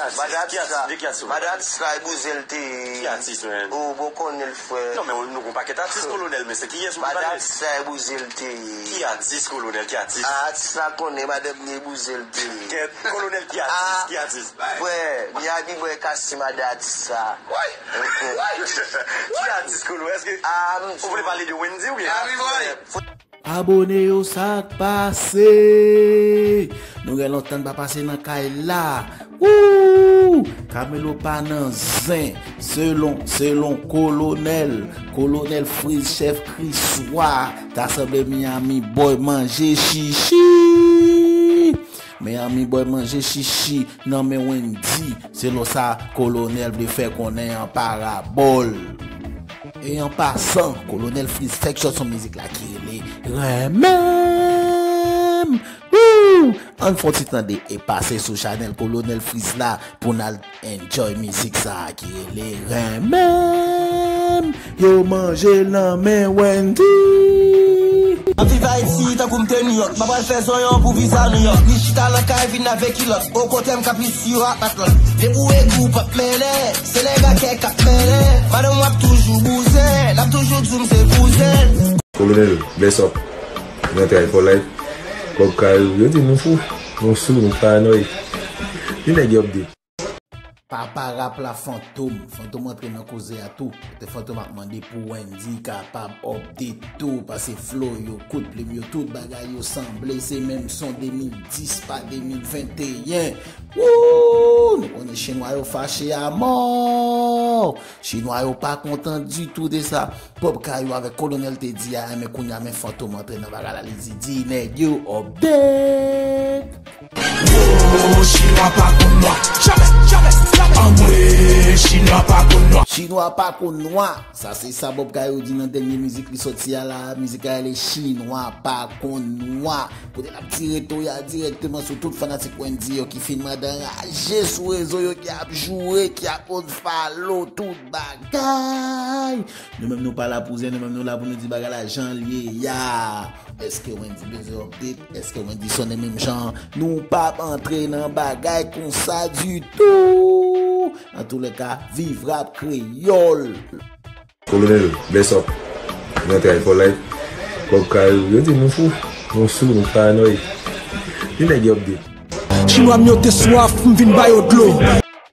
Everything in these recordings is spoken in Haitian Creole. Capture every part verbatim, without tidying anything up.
Madan atis la, madan atis la e bouzen l te ye. Ki atis, man? Ou bon konnen l, frè. Non, men nou gon pakèt atis, Kolonèl, men se kiyès ou pale? Madan atis la e bouzen l te ye. Ki atis, Kolonèl, ki atis? A, atis la konnen madanm li e bouzen l te ye. Kèt, Kolonèl, ki atis, ki atis? Frè, Miami Boy ka si madan atis la. Ki atis, Kolo? Èske ou vle pale de Wendy oubyen? Abone yo, sa k pase? Nou gen lontan n pa pase nan kay la. Wouw! Camelo pa nan zen. Selon, selon Kolonèl, Kolonèl Freeze, chèf Kriswa, ta sanble Miami Boy manje chichi. Miami Boy manje chichi nan men Wendy, selon sa Kolonèl vle fè konnen an parabòl. E an pasan, Kolonèl Freeze fèk sòt yon mizik la ki rele Renmen m. Wouw! Ann fè yon ti tande e pase sou chanèl Kolonèl Freeze la pou n al enjoy mizik sa a ki rele Renmen m. Yo manje l nan men Wendy. M ap viv Ayiti tankou m te Nouyòk. M ap al fè zonyon pou viza Nouyòk. Li chita nan kay vin avèk kilòt. O kote m k ap isi yo ap bat lòt. Depi w egou p ap mennen. Se nèg a kè k ap mennen. Madanm w ap toujou bouzen. L ap toujou di w m se kouzen l. Kolonèl, bless up. Nan tray for life. Kòb kay ou, yo di nou fou. Nou sou, nou paranòy. Li nèg yo update. Papa rap la Fantom. Fantom antre nan koze a tou. Kote Fantom ap mande pou Wendy kapab update tou. Pase flow yo, kout plim yo, tout bagay yo sanble. Se menm son de mil dis pa de mil venteyen. Wouw! Nou konnen Chinwa yo fache amò. Chinwa yo pa kontan ditou de sa. Pòp Kayou avèk Kolonèl te di a, men kounye a men Fantom antre nan bagay la, li di, di nèg yo update. Wo, Chinwa pa konn nwa. Jamè, jamè, jamè. Anmwe, Chinwa pa konn nwa. Chinwa pa konn nwa. Sa se sa Bob Kayou di nan dènye mizik li sòti a la. Mizik la rele Chinwa pa konn nwa. Kote l ap tire to ya dirèkteman sou tout fanatik Wendy yo ki fin mande anraje sou rezo yo, ki ap joure, ki ap unfollow tout bagay. Nou menm nou pa la pou zen, nou menm nou la pou nou di bagay la jan l ye ya. Èske Wendy bezwen update? Èske Wendy sonnen menm jan? Nou p ap antre nan bagay konsa ditou. Antoulèka, viv rap kreyòl. Kolonèl, bless up. Nan tray for life. Kòb kay ou, yo di nou fou. Nou sou, nou paranòy. Li nèg yo update. Chinwa m yo te swaf, m vin ba yo dlo.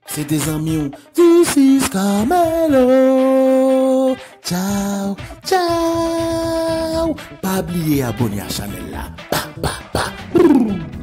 Se te zanmi w. This is Camelo. Tchaw, tchaw. Pa bliye abone a chanèl la. Pa, pa, pa. Brrr.